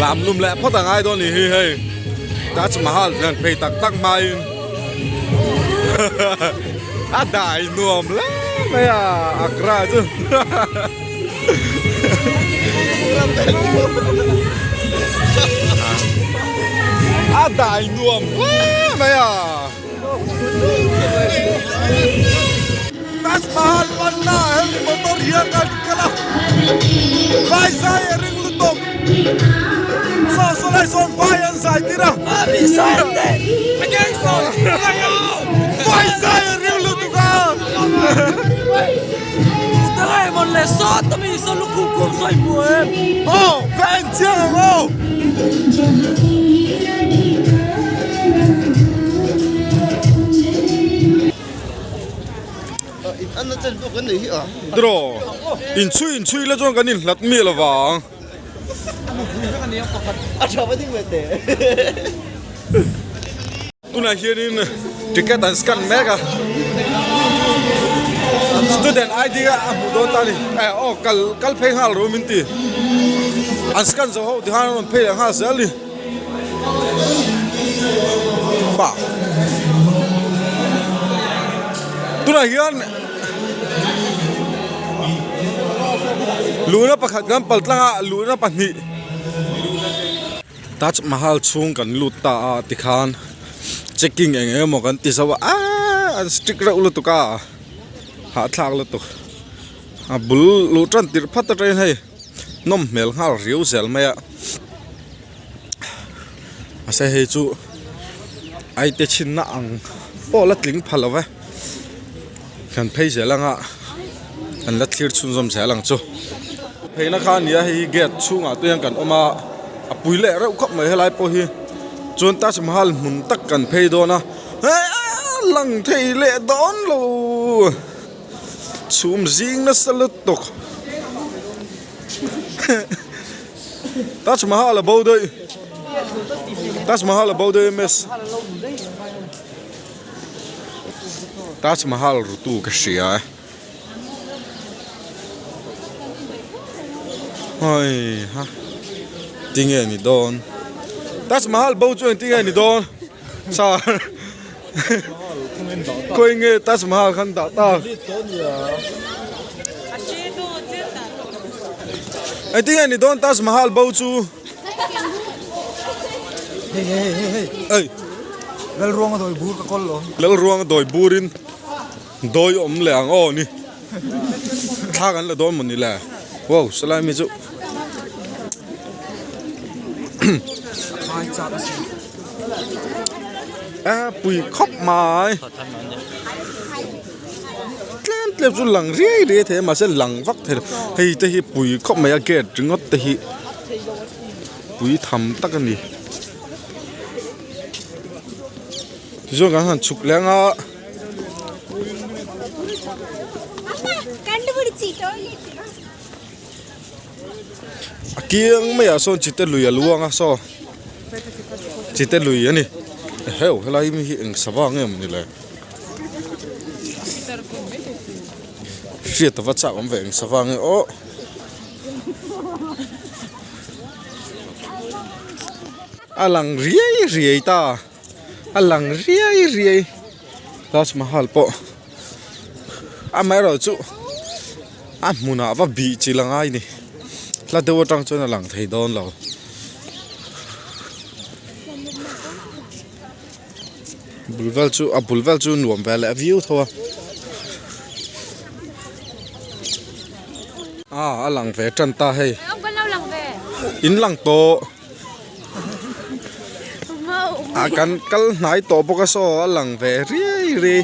Lam lum leh phawt a ngai dawn ni hi hei Taj Mahal hnen phei tak tak hmain a dai nuam hle mai a Agra chu a dai nuam hle mai a. Taj Mahal panna hemi motor hian kan kal a, vai zai a ring lutuk, saw saw lai sawn vai an zai tir a, vai zai a ring lutuk a. Aw ka en chiang ang aw. Draw inchhui inchhui la chuan kan inhlat miah lo vang. Tunah hianin ticket an scan mek a student ID a hmuh dawn ta a ni eh aw kal kal phei nghal ru min ti an scan zawh ho tikhan an rawn phei leh nghal zel a ni pa tunah hian luhna pakhat kan pal tlang a luhna pahnih. Taj Mahal chhung kan lut ta a tikhan checking eng eng emaw kan ti zo a aaa an strict reuh lutuk a hahthlak lutuk a bul luh tan tirh phat atangin hei nawm hmel nghal riau zel mai a mahse hei chu aite chhinna ang pawh la tling pha lo ve kan phei zel anga kan la thlir chhunzawm zel ang chu pheina kha a ni a hei hi gate chhungah te hian kan awm a a pui leh reuh khawp mai helai pawh hi chuan Taj Mahal hmun tak kan phei dawn a lang thei leh dawn lo chhum zing nasa lutuk Taj Mahal a bo daih Taj Mahal a bo daih ms. Taj Mahal rutu ka hria e Hei ha tinge ni dawn Taj Mahal bo chu engtinge ni dawn sir khawi nge Taj Mahal khan dah tak engtinge ni dawn Taj Mahal bo chu. Hei hei hei hei Ei Lalruanga dawi bur ka kawl lo. Lalruanga dawi burin dawi awm leh ang aw ni. Thla kan la dawn maw ni le. Wow salai mi chu. Khai chak a si. A pui khawp mai. Tlem tlem chu lang riai riai thei a mahse lang vak thei lo hei te hi pui khawp mai a gate ringawt te hi pui tham tak a ni tichuan kan han chhuk leh anga. A kiang maiah sawn chite lui a luang a saw chite lui a ni eheu helai mi hi eng sava nge maw ni le hriat ava chak awm ve eng sava nge aw a lang riai riai ta a lang riai riai Taj Mahal pawh amaherawhchu. A hmunah va bih chilh a ngai ni hla deuh atang chuan a lang thei dawn lo bul vel chu a bul vel chu nuam ve leh viau tho a ah a lang ve tan ta hei in lang tawh a kan kal hnai tawh bawk a saw a lang ve riai riai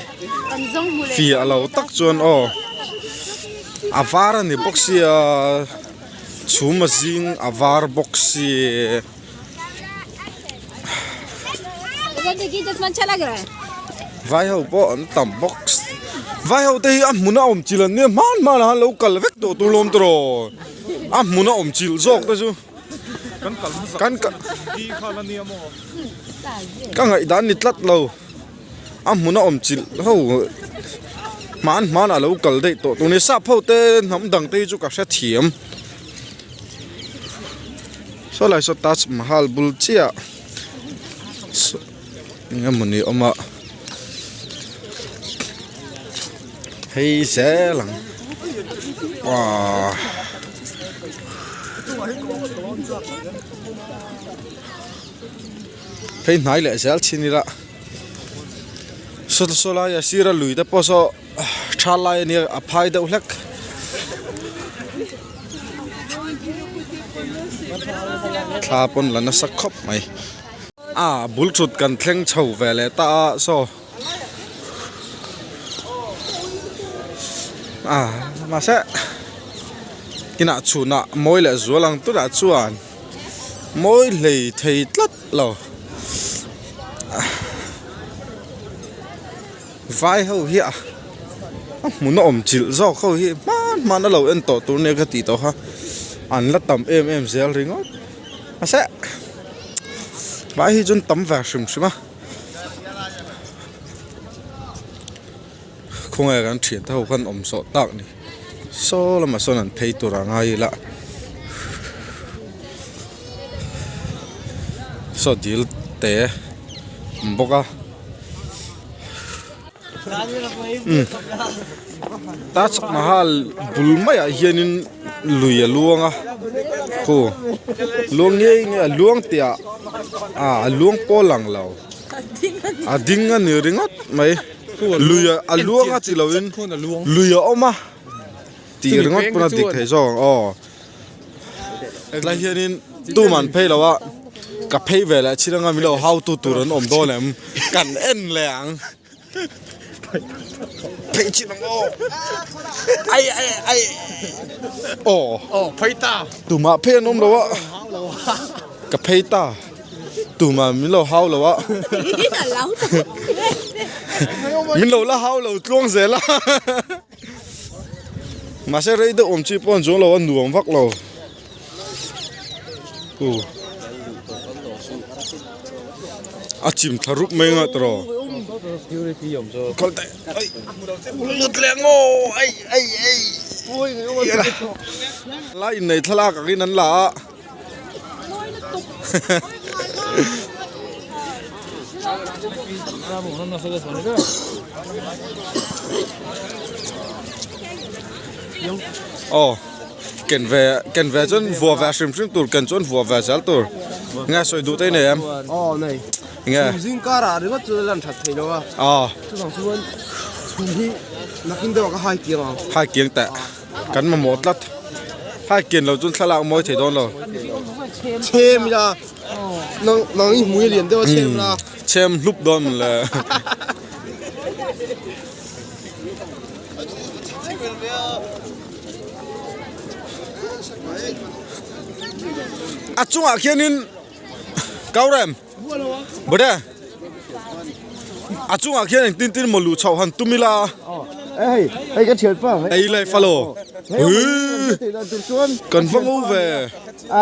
fiah lo tak chuan aw a var a ni bawk sia chhum a zing a var bawk sia. Vai ho pawh an tam bawk vai ho te hi a hmun a awm chilh an nia hman hman ah han lo kal vek tawh tur lawm tawh a hmun a awm chilh zawk te chu. Kan kal ka ngaihdan ni tlat lo a hmun a awm chilh ho hman hman ah lo kal daih tawh tur ni sap ho te hnam dang te hi chu ka hrethiam. Saw lai saw Taj Mahal bul chiah saw eng emawni a awm a hei zel ang ahh. Phei hnai leh zel chin ila saw saw lai a sira lui te pawh saw tha lai a nia a phai deuh hlek. Thla pawn la nasa khawp mai a bul thut kan thleng chho ve leh ta a saw a mahse inah chhunah mawi leh zual ang tunah chuan. Mawi hlei thei tlat lo vai ho hi a a hmun a awm chilh zawk ho hi hman hman a lo en tawh tur nia ka tih tawh kha an la tam em em zel ringawt mahse vai hi chuan tam ve hrim hrim a khawnge kan thian te ho khan awm zawh tak ni saw lamah sawn an phei tur a ngai ila saw dil te awm bawk a umm Taj Mahal bul maiah hianin lui a luang a khu luang ngei ngei a luang tih ah ah a luang pawh a lang lo a ding a ni ringawt mai. Lui a luang a chi loin lui a awm a tih ringawt pawn a dik thei zawk ang aw. Tlai hianin tuman phei lo a ka phei ve leh chin anga min lo hau tu tur an awm dawn em kan en leh ang. Phei chin ang aw ai ai ai aw aw phei ta tumah phei an awm lo a ka phei ta. Tumah min lo hau lo a. Min lo la hau lo tluang zel a. Mahse rei deuh awm chi pawh an chuang lo a nuam vak lo. U. A chim thla rup mai nga tawh. Kal teh. Ai. Lut leh ngaw. Ai ai ai. La innei thlalak angin an la a. Aw ken ve ken ve chuan vuah ve hrim hrim tur ken chuan vuah ve zel tur nge sawi duh te i nei em aw nei nge zing karah ringawt chu lan that thei lo a aw chuvang chuan chhum hi nakin deuh ah ka hai kiang ang hai kiang teh. Kan mamawh tlat. Hai kian lo chuan thlalak mawi thei dawn lo. Chhem ila nang nang i hmui lian deuh a chhem la. Chhem hlup dawn mawn le. A chungah khianin Kaurem Bawde a chungah khian engtin tin maw luh chhoh han tum ila hei hei ka thian pa ei lai falo kan va ngo ve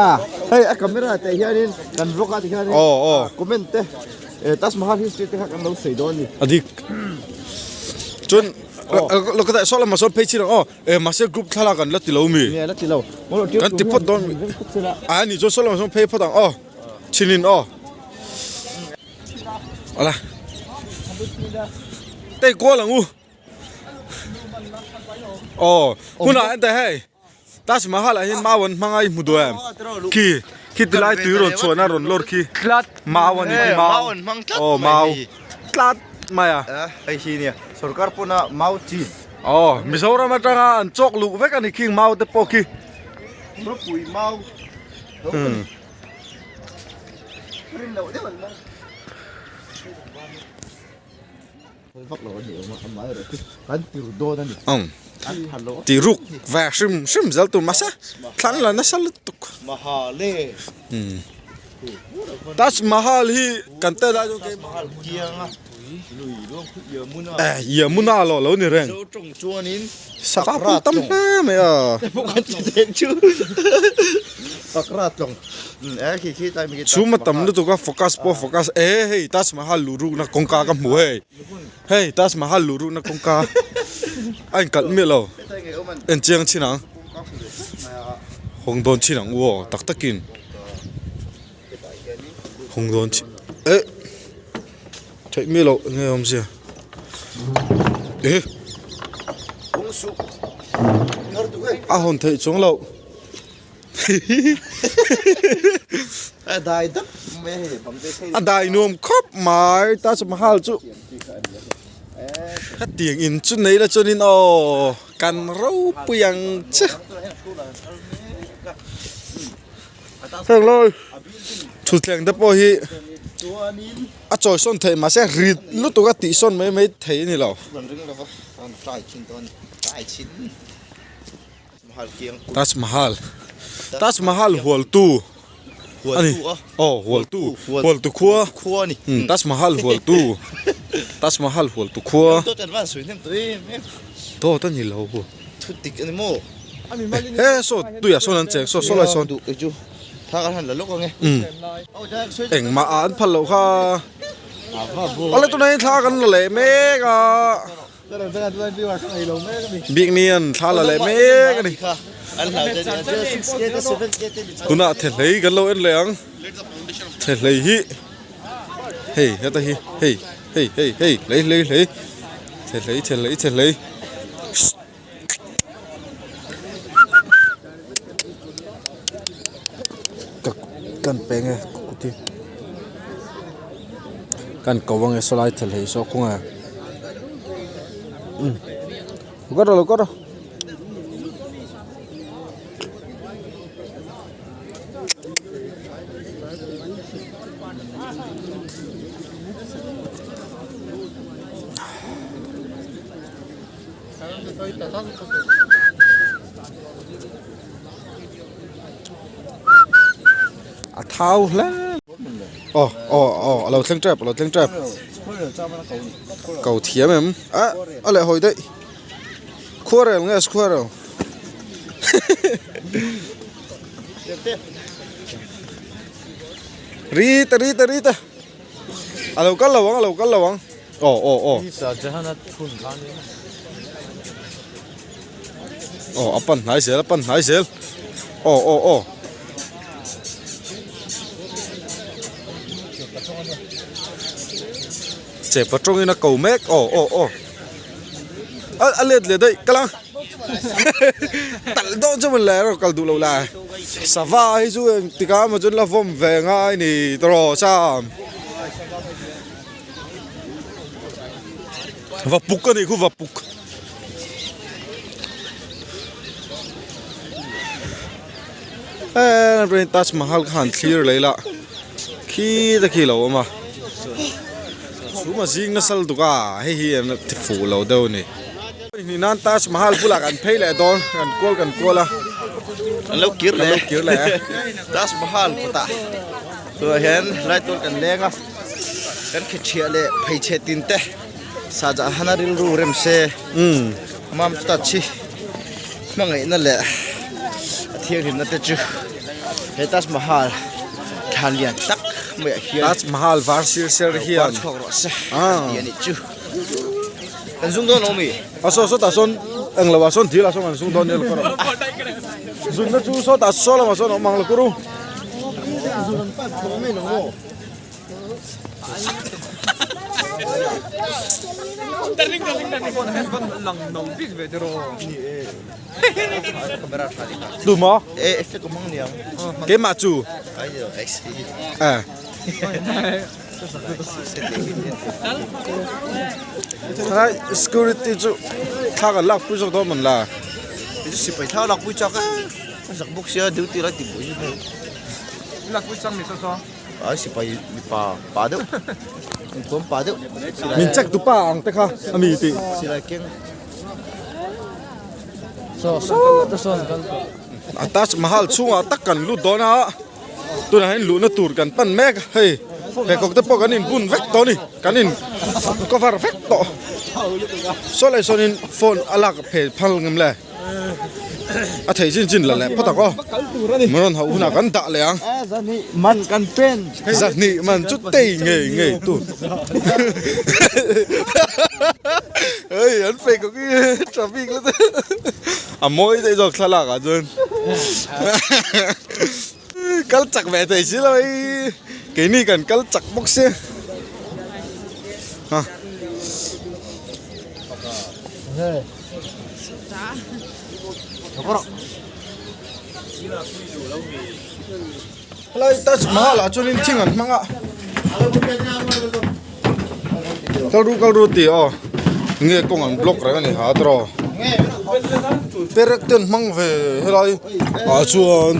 a hei a camera te hianin kan vlog a ti hianin aw aw comment te Taj Mahal history te kha kan lo sawi dawn a ni a dik chuan lo ka saw lamah sawn phei chin ang aw E mahse group thlalak an la ti lo mi? Nge la ti lo. Kan ti phawt dawn mi? A ni chuan saw lamah sawn phei phawt ang aw. Chinin aw. Ala. Tei kual ang u. Aw hunah en teh hei. Taj Mahal ah hian mau an hmang a i hmu duh em? Khi khi ti lai tui rawn chhuahna rawn lawr khi. Mau a ni khi mau. Aw mau. Tlat mai a. Hei hi nia sorkar pawna mau chin. Aw, Mizoram atanga an chawk luh vek a ni khing mau te pawh khi. Ropui mau. Hmm. Rin loh deuh an mang. Vak lo a ni awm a, amah erawh chu kan tir dawn a ni. Ang. Ti ruk ve hrim hrim zel tur mahse thlan la nasa lutuk. Mahale. Hmm. Taj Mahal hi kan tel lai chuan Taj Mahal kianga lui luang khu Yamuna. Eh Yamuna lo lo ni reng. Mizo tawng chuanin Sava pawh tam hle mai a. Kan ti teng chu. Pakra tlawng. Eh khi khi tlai mi khi. Chhum a tam lutuk a focus pawh focus eh hei Taj Mahal luh rukna kawngka ka hmu hei. Hei Taj Mahal luh rukna kawngka a inkalh miah lo. En chiang chin ang. Hawng dawn chin ang u aw tak takin. Hung dawn chi eh theih mi loh enge awmzia eh a hawn theih chuang loh a dai nuam khawp mai Taj Mahal chu hetiang in chu nei la chuanin aw kan ropui ang che. Heng lai thutthleng te pawh hi a chawi sawn theih mahse rit lutuk a tih sawn mai mai thei a ni lo. Taj Mahal Taj Mahal hualtu a ni aw hualtu hualtu khua Taj Mahal hualtu Taj Mahal hualtu khua dawt a ni lo. He saw tuiah sawn an cheng saw saw lai sawn engmah ah an phal loh kha awle tunah hian thla kan la leh mek a bikni an thla la leh mek a ni tunah thehlei kan lo en leh ang thehlei hi hei heta hi hei hei hei hei hlei hlei hlei thehlei thehlei thehlei. Kan peng e kuti kan ko ange sawlai thel hei saw kawng e umm lo kal rawh lo kal rawh. A thau hle aw aw aw a lo thleng tep a lo thleng tep ko thiam em ah a leh hawi daih khuarel nge squirrel ri ta ri ta ri ta a lo kal lo ang a lo kal lo ang. Aw aw aw. Aw a pan hnai zel a pan hnai zel. Aw aw aw. Chepa tawngin a ko mek aw aw aw. A a let leh daih kal ang. Talh dawn chu mawn le erawh kal duh loh la. Sava hi chu engtikah emaw chuan la vawm ve ngai ni tawh Sam. Va puk a nih khu va puk eee Taj Mahal kha han thlir leh ila khi te khi a lo awm a chhum a zing nasa lutuk a hei hi an ti fuh lo deuh a ni hnih nan Taj Mahal bulah kan phei leh dawn kan kual kan kual a an lo kir leh an lo kir leh Taj Mahal kawtah tunah hian lai tur kan leng a. Kan khethiah leh pheichhe tin te Shahjahan a rilru rem se Mamta chi hmangaihna leh a thianghlimna te chu he Taj Mahal thlan lian tak maiah hian Taj Mahal var sir ser hian lo chhuak rawh se tih a nih chu kan zung dawn lo mi a saw sawtah sawn englo ah sawn dil ah sawn kan zung dawn nia lo kawr zunna chu sawtah saw lamah sawn a awm ang lo kawr u. Tu maw? Keimah chu. Eh. Thalai security chu thla kan lak pui zawk dawn mawn la. Sipai thla lak pui chak a. Zak bawk sia duty lai ti buai chu. Lak pui chang ni saw saw. Ai sipai mipa pa deuh inkhawm pa deuh min check tu pa ang te kha a mi tih silai keng saw saw te sawn kal a Taj Mahal chhungah tak kan lut dawn a tunah hian luhna tur kan pan mek a hei pheikhawk te pawh kan in bun vek tawh a ni kan in cover vek tawh saw leh sawnin phone a lak phei phal ngam le. A thei chin chin la leh phawt ang aw. Min rawn hauh hunah kan dah leh ang. Zahnih man kan pen. Zahnih man chu tei ngei ngei tu. Hei an fei kawk hi traffic la te. A mawi daih zawk thlalak ah chuan. Kal chak ve thei si lo hei. Keini kan kal chak bawk sia. Ha. Helai Taj Mahal ah chuanin thing an hmang a. Kal ru kal ru tih aw nge kawng an block reng a ni ha tawh perek te an hmang ve helai ah chuan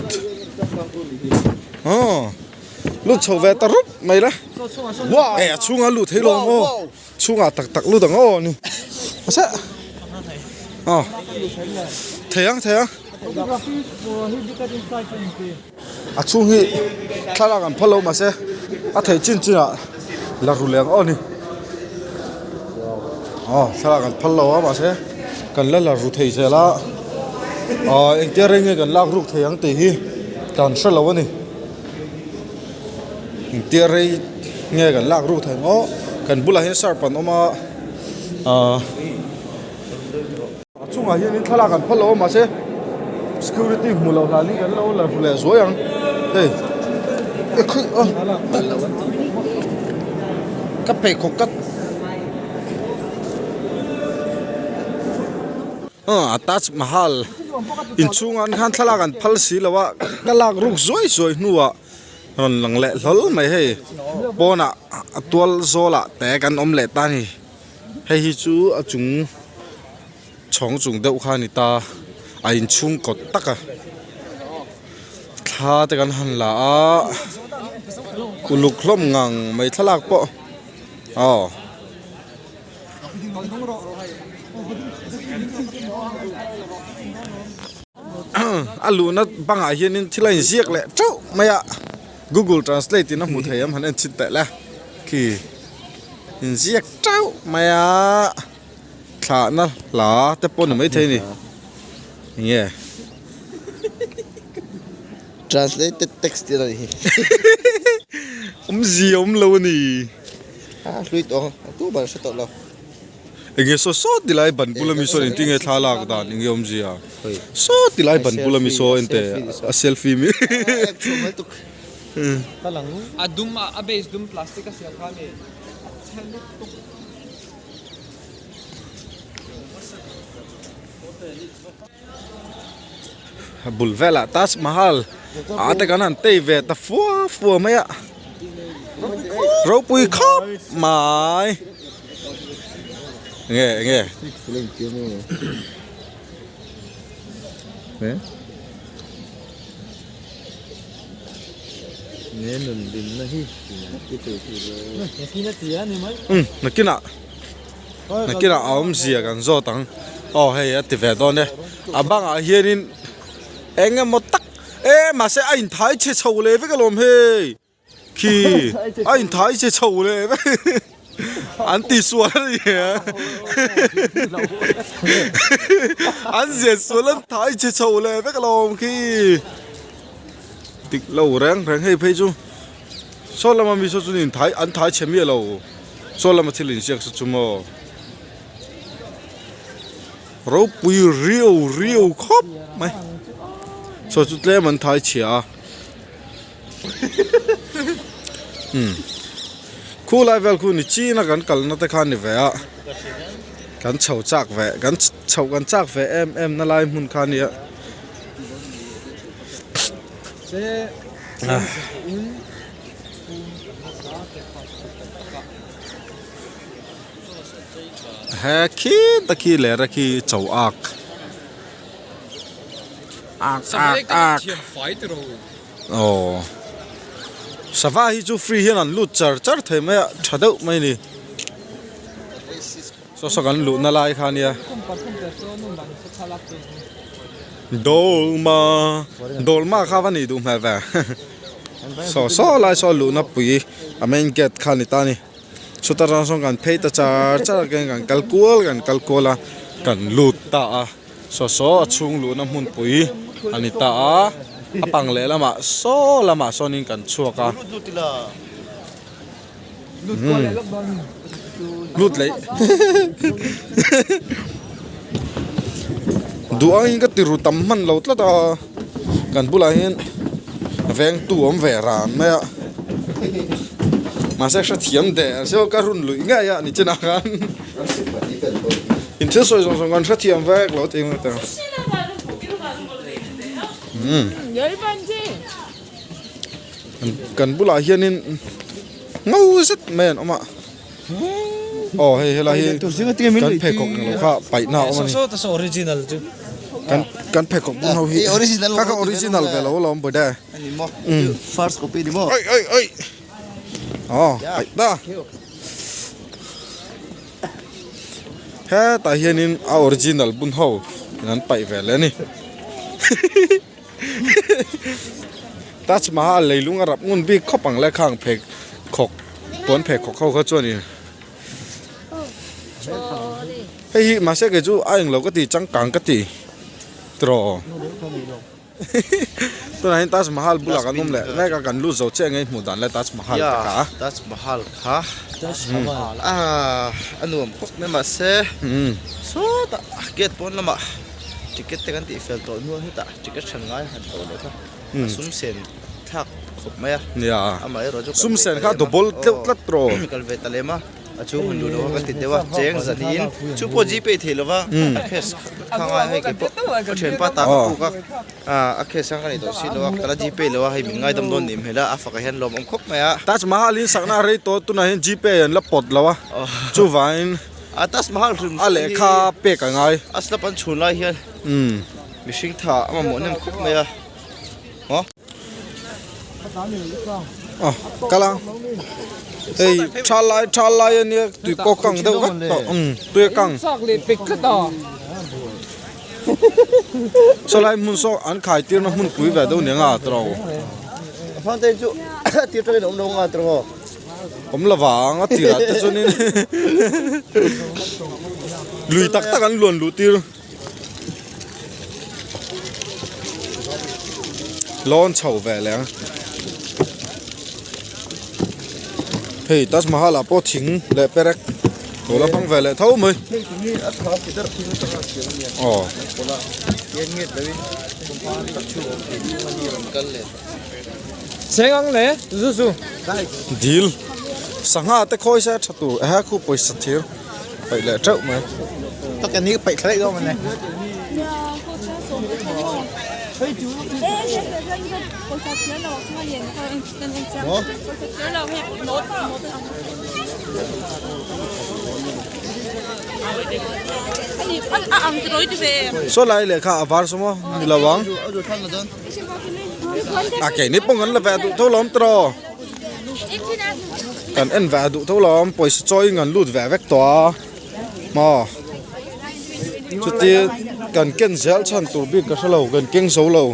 aw lut chho ve ta rup mai la e a chhungah lut thei lo ang aw chhungah tak tak lut ang aw ni mahse aw thei ang thei ang. A chhung hi thlalak an phal lo mahse a theih chin chin ah la ru leh ang aw ni aw thlalak an phal lo a mahse kan la la ru thei zel a ah engtia reng nge kan lak ruk thei ang tih hi kan hre lo a ni engtia rei nge kan lak ruk thei ang aw kan bulah hian sharp an awm a ah. A chungah hianin thlalak an phal lo a mahse security hmu loh hlanin kan lo la hmu leh zuai ang hei e khawi a ka pheikhawk ka a Taj Mahal inchhungah an khan thlalak an phal si lo a ka lak ruk zuai zuai hnuah rawn lang leh hlawl mai hei pawnah a tual zawlah te kan awm leh ta a ni. Hei hi chu a chung chhawng chung deuh kha a ni ta a inchhung kawt tak a thla te kan han la a uluk hlawm ngang mai thlalak pawh aw. A luhna bangah hianin thil a inziak leh teuh mai a google translate in a hmu thei ang han en chhin teh le khi inziak teuh mai a thlahna hla te pawh ni maithei a ni enge. Translated text tih a ni hi. Awmzia awm lo a ni. A hlui tawh ang a tu ber hre tawh lo. Enge saw saw ti lai ban bula mi sawn engtin nge thla lak dan enge awmzia saw ti lai ban bula mi saw ente a selfie mi A dum a base dum plastic a siam kha mi. A bul velah Taj Mahal a te kan han tei ve ta fua fua mai a ropui khawp mai enge enge um nakinah nakinah a awmzia kan zawt ang aw hei a ti ve dawn e a bangah hianin eng emaw tak e mahse a inthai chhe chho leh vek alawm hei khi a inthai chhe chho leh vek an ti sual a ni a an ziah sual an thai chhe chho leh vek alawm khi dik lo reng reng hei phei chu saw lama mi saw chu inthai an thai chhe miah lo. Saw lama thil inziak chu chu maw ropui riau riau khawp mai saw chu tlem an thai chhia a umm khu lai vel khu ni china kan kalna te kha a ni ve a kan chho chak ve kan chhoh kan chak ve em em na lai hmun kha a nia. He khi ta khi leh khi cho ak ak ak ak aw sava hi chu free hian an lut char char thei mai a tha deuh mai a ni saw saw kan luhna lai kha ania dawlma dawlma kha va nih duh hmel ve. Saw saw lai saw luhna pui a main gate kha a ni ta a ni chuta tang sawn kan phei ta char char a kan kal kual kan kal kual a kan lut ta a saw saw a chhung luhna hmunpui a ni ta a a pang leh lamah saw lamah sawnin kan chhuak a lut leh duh angin ka ti ru tam hman lo tlat a kan bulah hian vengtu awm ve ran mai a. Mahse hrethiam der se ka run luih ngei a ni chinah khan in thil sawi zawng zawng kan hrethiam vek lo tih ang tawh. Kan bulah hianin ngo zet mai an awm a. Aw hei helai hi kan pheikhawk englo kha paihna a awm a ni. Kan kan pheikhawk bung ho hi kha kha original ve lo alawm bawih de. First copy ni maw? Oi oi oi. Aw paih ta. Hetah hianin a original bun ho in an paih ve leh a ni. Taj Mahal leilung a rap ngun bik khawp ang le khang phei khawk puan phei khawk ho kha chuanin hei hi mahse kei chu a englo ka ti changkang ka ti tiraw tunah hian Taj Mahal bulah kan awm leh mek a kan lut zo chiah nge hmuh dan le Taj Mahal te kha Taj Mahal kha a nuam khawp mai mahse sawtah gate pawn lamah. Ticket te kan tih fel tawh hnuah hetah ticket hran ngai han tawh leh kha a sum sen thlak khawp mai a. Nia. Amaherawh chu Sum sen kha double tleuh tlat rawh. Kal ve ta lem a, a chhung hun duh lo kha kan ti deuh a, cheng zanin chu pawh gpay thei lo va, a cash kha ngai hei kei pawh ka thianpa ta ka puk a, a cash kha ka nei tawh si lo a, ka la gpay lo a hei min ngaidam dawn nih hmel a, a fakah hian lawmawm khawp mai a. Taj Mahal in sakna a rei tawh tunah hian gpay an la pawt lo a, chuvangin A Taj Mahal hrim A lehkha pek a ngai. A slab an chhun lai hian mihring tha a mamawh nem khawp mai a. Maw? Aw kal ang. Hei tha lai tha lai a nia tui pawh kang deuh vek tawh umm tui a kang. Saw lai hmun saw an khai tirna hmun pui ve deuh nia nga tawh. A fante chu tir tawkin a awm lo nga tawh. Awm lo vang a tirah te chuanin lui tak tak an luan luh tir lawn chho ve leh ang hei Taj Mahal ah pawh thing leh perek lo la hmang ve leh tho mai aw. Dil sangha te khawi se tha tur ehe khu pawisa thir paih leh teuh mai. Saw lai lehkha a var saw maw ni lo ang. A keini pawh kan la ve duh tho lawm tawh kan en ve duh tho lawm pawisa chawi in kan lut ve vek tawh a maw chutia kan ken zel chhan tur bik ka hre lo kan keng zo lo.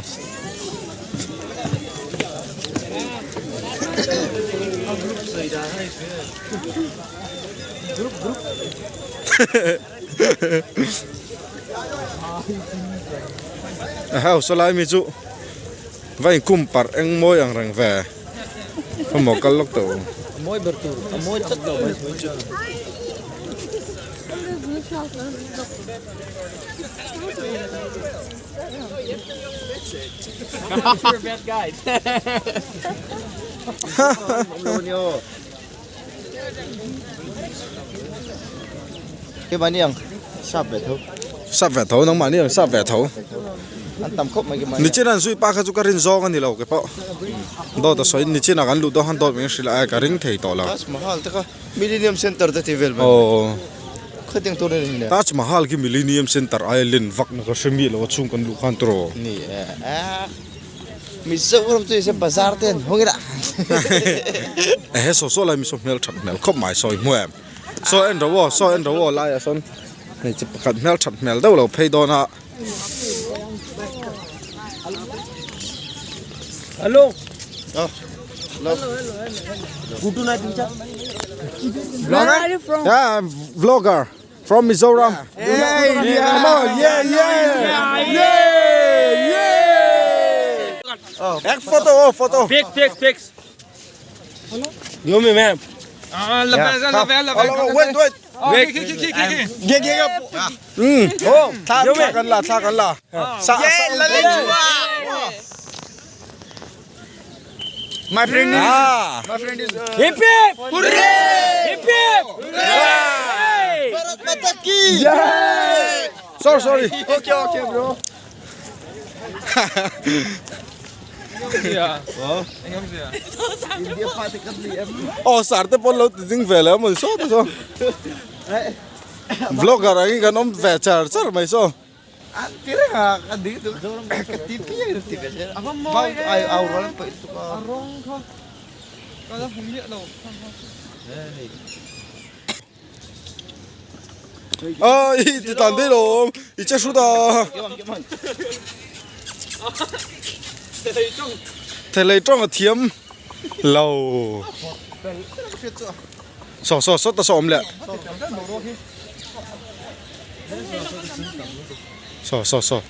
A house a lai mi chu va inkhum parh eng mawi ang reng ve khawmaw kal lawk tawh u. Keimahni ang sap ve tho. Sap ve tho nangmahni ang sap ve tho. An tam khawp mai keimahni. Nichin an zui pa kha chu ka rin zawng a ni lo ke pawh. Dawt a sawi nichin ah kan luh dawn khan dawt min hrilh a ka ring thei tawh lo. Taj Mahal te kha Millennium Center te ti vel mai. Aw. Khatiang tur a ni le. Taj Mahal khi Millennium Center aia len vak na ka hre miah lo a chhung kan luh khan tawh. Ni e. Mizoram chu se bazar te an hawng ila. Ehe saw saw lai miso hmel that hmel khawp mai sawi hmu em. Saw en ro aw saw en ro aw laiah sawn hmeichhe pakhat hmel that hmel deuh lo phei dawn a. Hello. Hello. Vlogger? Yeah, I'm vlogger. From Mizoram. Yeah, yeah, come on, yeah, yeah, yeah, yeah. Ek photo, oh photo. Pic, pic, pics. You me, man. Ah, la la la la la. Wait, wait. Wait. Ge ge ge. Oh, thla thla kan la, thla kan la. Sa sa. My friend is Ah. my friend is Hip hip! Hooray! Hip hip! Hooray! Bharat Mata ki jai. Sorry sorry. Okay okay bro. India fa te kan ni em. Aw sar te pawn lo ti ding ve leh a maw saw ta saw. Vlogger angin kan awm ve char char mai saw. An ti reng a ka ding chu ka ti piang in ti ve zel. Vau ai au rual an pawih tuk a. A i ti tan daih lo awm i che hrut a. Thelei tawng a thiam lo. Saw saw saw ta saw awm leh. Saw saw saw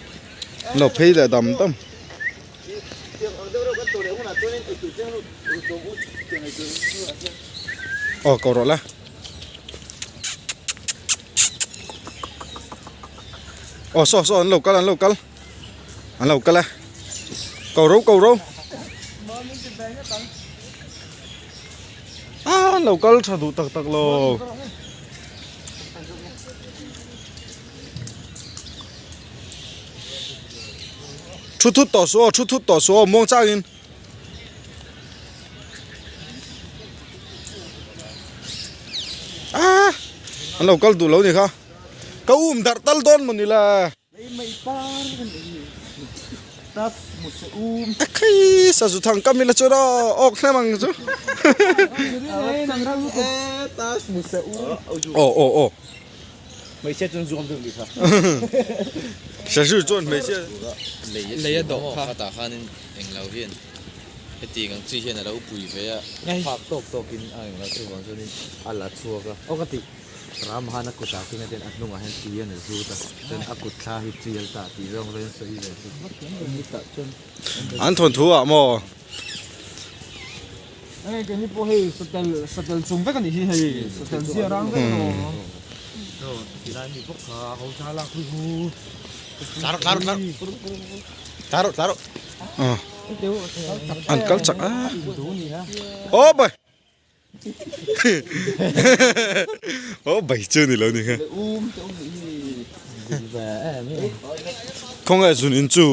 lo phei leh dam dam. Aw ko rawh la. Aw saw saw an lo kal an lo kal an lo kal e ko ro ko ro a an lo kal tha duh tak tak lo. Thu thut tawh suh aw thu thut tawh suh aw muang changin. Ah an lo kal duh lo ni kha ka um darh tal dawn maw ni le. Akhai sazu thang kam ila chu rawh awk hnem ang chu. Aw aw aw. Hmeichhia chuan zuam deuh nih kha. Sazu chuan hmeichhia. Lei a dawh kha. Khatah khanin englo hian heti ang chi hian a lo pui ve a, phak tawk tawkin a englo chuvang chuanin a la chhuak a. Aw ka tih Rama khan a kutah khin a ten a hnungah hian tui a na zut a, chuan a kut thla hi chi a tah tih zawng zawngin sawi ve chu. An thawnthu ah maw? Hei keini pawh hei satel satel chung vek a nih hi hei satel zia rang vek a awm. An kal chak a. Aw bai. Aw bai chu ni lo ni kha. Khawngaih zun in chu.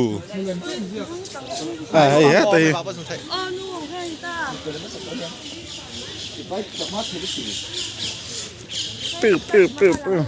A hei heta hi. Piu piu piu piu.